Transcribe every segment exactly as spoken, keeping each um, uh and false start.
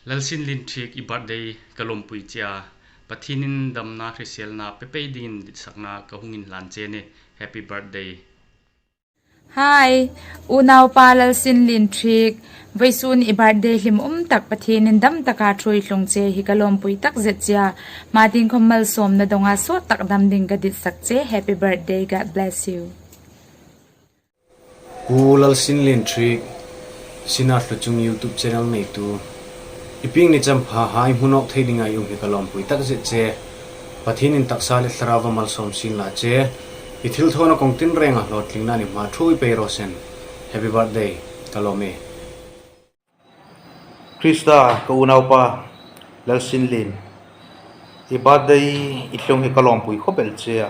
Lalsinlien Thiek, i birthday ka lawmpui che a. Pathienin damna hriselna pe pei dingin ditsakna ka hung inhlan che a nih. Happy birthday. Hi, unaupa Lalsinlien Thiek. Vawisun i birthday hlimum tak Pathienin dam taka ṭhuoi tlung che hi ka lawmpui takzet che a. Hma tieng khawm malsawmna dawnga sawt tak dam ding ka ditsak che. Happy birthday, God bless you. Pu Lalsinlien Thiek, Sinat Hluchung YouTube channel neitu, i pieng ni champha hai hmu nawk thei dinga i um hi ka lawmpui takzet che. Pathienin taksa le thlarauva malsawm sienla che. I thilthawna kawng tinrenga hlawtlingna ni hma ṭhuoi pei raw se. Happy birthday, ka lawm e. Krista ka unaupa Lalsinlien, i birthday i tlung hi ka lawmpui khawp el che a.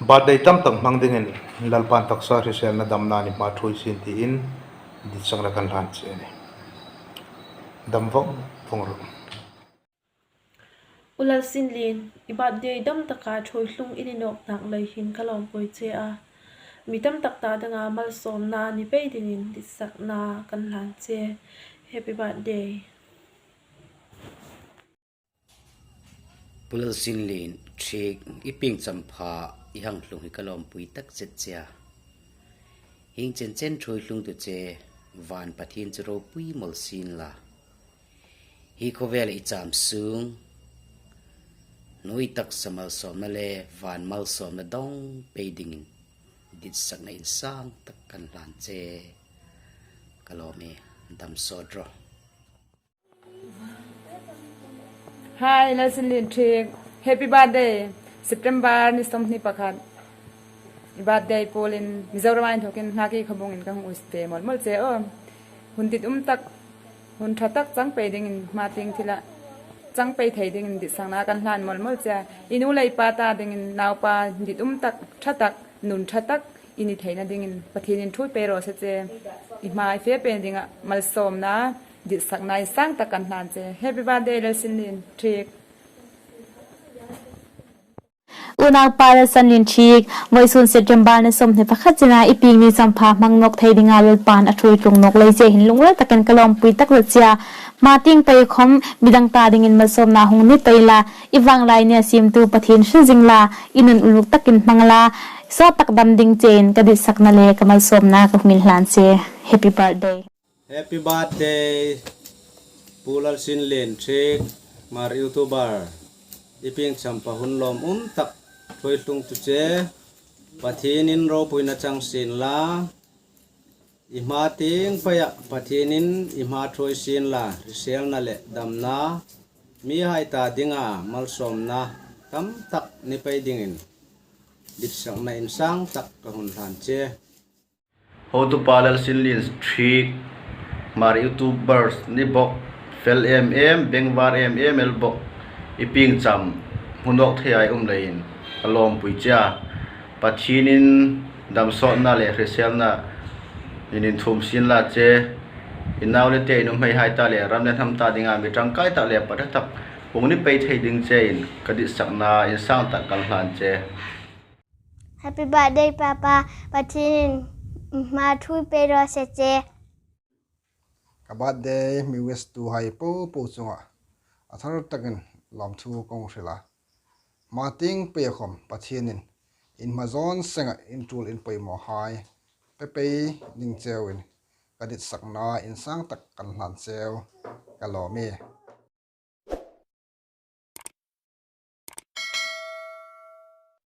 Birthday tam tak hmang dingin Lalpan taksa hriselna damna ni hma ṭhuoi sien tiin ditsakna kan hlan che a nih. Dam vawng vawng ro. U Lalsinlien, i birthday dam taka ṭhuoi tlung i ni nawk tak lei hin ka lawmpui che a. Mi tam tak ta dinga malsawmna ni pei dingin ditsakna kan hlan che. Happy birthday. Pu Lalsinlien Thiek, i pieng champha i hang tlung hi ka lawmpui takzet che a. Hieng chen chen ṭhuoi tlungtu che, van Pathien chu ropui mawl sienla. Hi khawvel i cham sung, hnuoi taksa malsawmna le van malsawmna dawng pei dingin ditsakna insang tak kan hlan che. Ka lawm e, dam sawt rawh. Hi, Lalsinlien Thiek. Happy birthday. September ni sawmhni pakhat. I birthday puolin Mizoram a inthokin Ngaki Khabungin ka hung ui ve mawl mawl che aw. Hun dit um tak, hun ṭha tak chang pei dingin, hma tieng thila chang pei thei dingin ditsakna kan hlan mawl mawl che a. I nu le i pa ta dingin naupa dit um tak, ṭha tak, nun ṭha tak i ni theina dingin Pathienin ṭhuoi pei raw se che. I hma i fe pei dinga malsawmna, ditsakna insang tak kan hlan che. Happy birthday, Lalsinlien Thiek. Unaupa Lalsinlien Thiek, vawisun September ni sawmhni pakhat chena i pieng ni champha hmang nawk thei dinga Lalpan a ṭhuoi tlung nawk lei che hin lungril takin ka lawmpui takzet che a. Hma tieng pei khawm midang ta dingin malsawmna hung ni pei la, i vanglai nia siemtu Pathien hre zing la, i nun uluk takin hmang la, sawt tak dam ding chein ka ditsakna le ka malsawmna ka hung inhlan che. Happy birthday. Happy birthday, Pu Lalsinlien Thiek, Hmar YouTuber. I pieng champha hun lawmum tak ṭhuoi tlungtu che, Pathienin ropuina chang sienla. I hma tieng peia Pathienin i hma ṭhuoi sienla, hriselna le damna, mihai ta dinga malsawmna tam tak ni pei dingin ditsakna insang tak ka hung hlan che. Hotupa Lalsinlien Thiek, Hmar YouTubers ni bok, fel em em, bengvar em em el bok, i pieng cham hmu nawk thei a i um leiin ka lawmpui che a. Pathienin damsawtna le hriselna in inthuom sienla che. I nau le te, i nuhmeihai ta le ram le hnam ta dinga mi ṭangkai tak le pa ṭha tak hung ni pei thei ding chein ka ditsakna insang tak kan hlan che. Happy birthday, Papa. Pathienin i hma ṭhuoi pei raw se che. Ka birthday mi wish tuhai popo chunga a thar takin lawmthu ka hung hril a. Hma tieng peia khawm Pathienin in hma zawng senga in tul in poimawhai pe pei ding cheuin ka ditsakna insang tak kan hlan cheu. Ka lawm e.